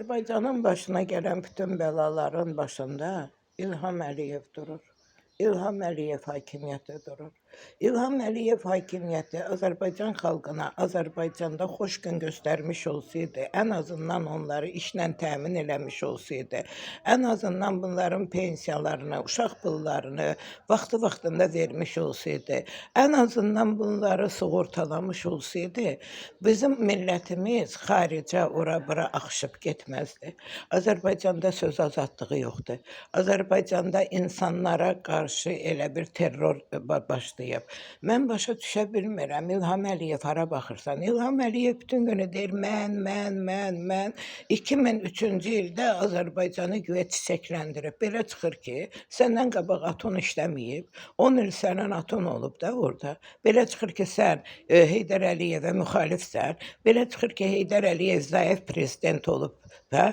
Azərbaycanın başına gələn bütün bəlaların başında İlham Əliyev durur. İlham Əliyev hakimiyyəti durur. İlham Əliyev hakimiyyəti Azərbaycan xalqına Azərbaycanda xoş gün göstərmiş olsaydı, ən azından onları işlə təmin eləmiş olsaydı, ən azından bunların pensiyalarını, uşaq pullarını vaxtı-vaxtında vermiş olsaydı, ən azından bunları sığortalamış olsaydı, bizim millətimiz xaricə ora-bura axışıb getməzdi. Azərbaycanda söz azadlığı yoxdur. Azərbaycanda insanlara qarşı elə bir terror başlayıb. Mən başa düşə bilmirəm. İlham Əliyev hara baxırsan? İlham Əliyev bütün günü deyir mən, mən, mən, mən. 2003-cü ildə Azərbaycanı güya çiçəkləndirib. Belə çıxır ki, səndən qabaq Aton işləməyib. 10 il sənin Aton olub da orada. Belə çıxır ki, sən Heydər Əliyevə müxalifsən. Belə çıxır ki, Heydər Əliyev zəif prezident olub. Hə?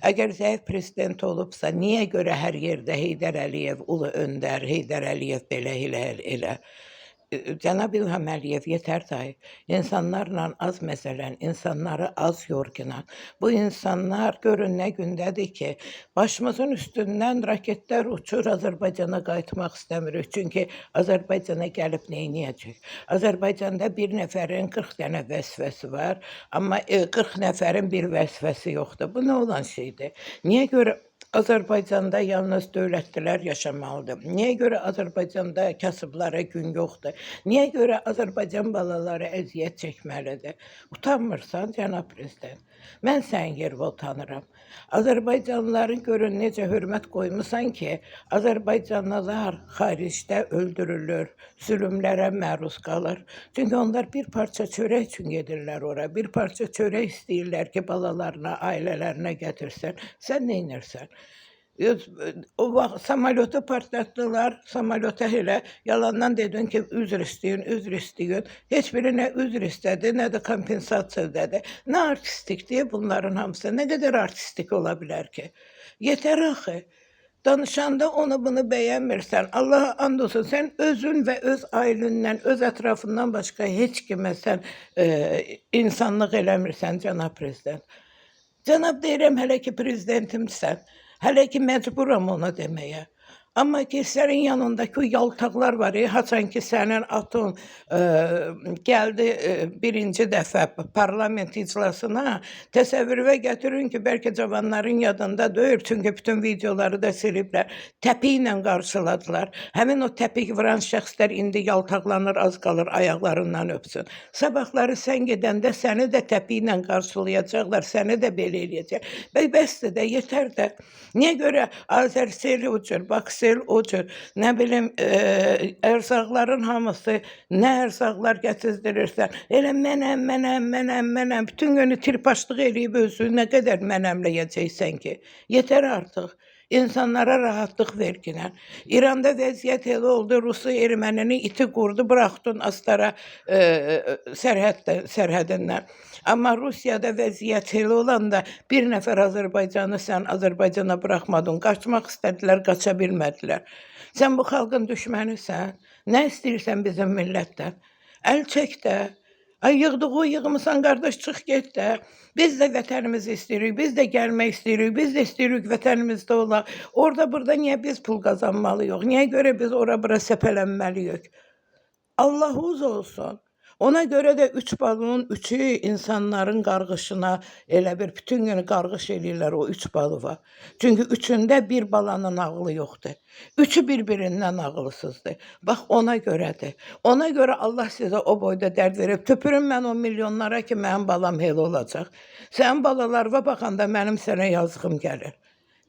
Əgər zəif prezident olubsa, niyə görə hər yerdə Heydər Əliyev ulu öndər, Heydər Əliyev belə, elə, elə? Cənab İlham Əliyev, yetər dayı. İnsanlarla az məsələn, insanları az yorğunan. Bu insanlar görün nə gündədir ki, başımızın üstündən raketlər uçur, Azərbaycana qayıtmaq istəmirik. Çünki Azərbaycana gəlib nə edəcək? Azərbaycanda bir nəfərin 40 dənə vəzifəsi var, amma 40 nəfərin bir vəzifəsi yoxdur. Bu nə olan şeydir? Niyə görə Azərbaycanda yalnız dövlətlilər yaşamalıdır? Niyə görə Azərbaycanda kasıblara gün yoxdur? Niyə görə Azərbaycan balaları əziyyət çəkməlidir? Utanmırsan, cənab prezident? Mən sənin yerinə utanıram. Azərbaycanlıların görün necə hörmət qoymusan ki, Azərbaycanlılar xaricdə öldürülür, zülmlərə məruz qalır. Çünki onlar bir parça çörək üçün gedirlər ora. Bir parça çörək istəyirlər ki, balalarına, ailələrinə gətirsin. Sən nə edirsən? O vaxt samolyotu partlatdılar. Samolyota elə yalandan dedin ki, üzr istəyin, üzr istəyin. Heç biri nə üzr istədi, nə də kompensasiya ödədi. Nə artistlikdir bunların hamısı? Nə qədər artistlik ola bilər ki? Yetər axı. Danışanda onu bunu bəyənmirsən. Allaha and olsun, sən özün və öz ailəndən, öz ətrafından başqa heç kimə sən insanlıq eləmirsən, cənab prezident. Cənab deyirəm, hələ ki prezidentimsən. Hələ ki məcburam ona deməyə. Amma ki sənin yanındakı o yaltaqlar var, haçan ki sənin atın gəldi birinci dəfə parlament iclasına, təsəvvürə gətirin ki, bəlkə cavanların yadında deyil, çünki bütün videoları da siliblər. Təpiklə qarşıladılar. Həmin o təpik vuran şəxslər indi yaltaqlanır, az qalır ayaqlarından öpsün. Sabahları sən gedəndə səni də təpiklə qarşılayacaqlar, səni də belə eləyəcək. Bəy bəsdir də, yetər də. Niyə görə Azərsel o cür, Baksel o cür, nə bilim, ərzaqların hamısı, nə ərzaqlar gətizdirirsən, elə mənəm, mənəm, mənəm, mənəm, bütün günü tirpaşlıq eləyib özünü nə qədər mənəmləyəcəksən ki? Yetər artıq. İnsanlara rahatlıq verginən. İranda vəziyyət elə oldu, Rusu ermənini iti qurdu, buraxdın Astara sərhədindən. Amma Rusiyada vəziyyət elə olanda bir nəfər Azərbaycanı sən Azərbaycana buraxmadın. Qaçmaq istədilər, qaça bilmədilər. Sən bu xalqın düşmənisən. Nə istəyirsən bizim millətdən? Əl çək də. Ay yığdığı yığmısan qardaş, çıx get də. Biz də vətənimizi istəyirik, biz də gəlmək istəyirik, biz də istəyirik vətənimizdə olaq. Orada burada niyə biz pul qazanmalıyıq? Niyə görə biz ora bura səpələnməliyik? Allah uz olsun. Ona görə də üç balının üçü insanların qarğışına elə bir bütün günü qarğış eləyirlər o üç balığa. Çünki üçündə bir balanın ağlı yoxdur. Üçü bir-birindən ağılsızdır. Bax ona görədir. Ona görə Allah sizə o boyda dərd verib. Tüpürüm mən o milyonlara ki, mənim balam elə olacaq. Sənin balalarına baxanda mənim sənə yazığım gəlir.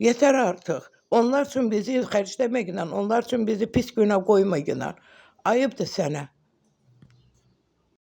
Yetər artıq. Onlar üçün bizi xərcləməklə, onlar üçün bizi pis günə qoymayınlar. Ayıbdır sənə.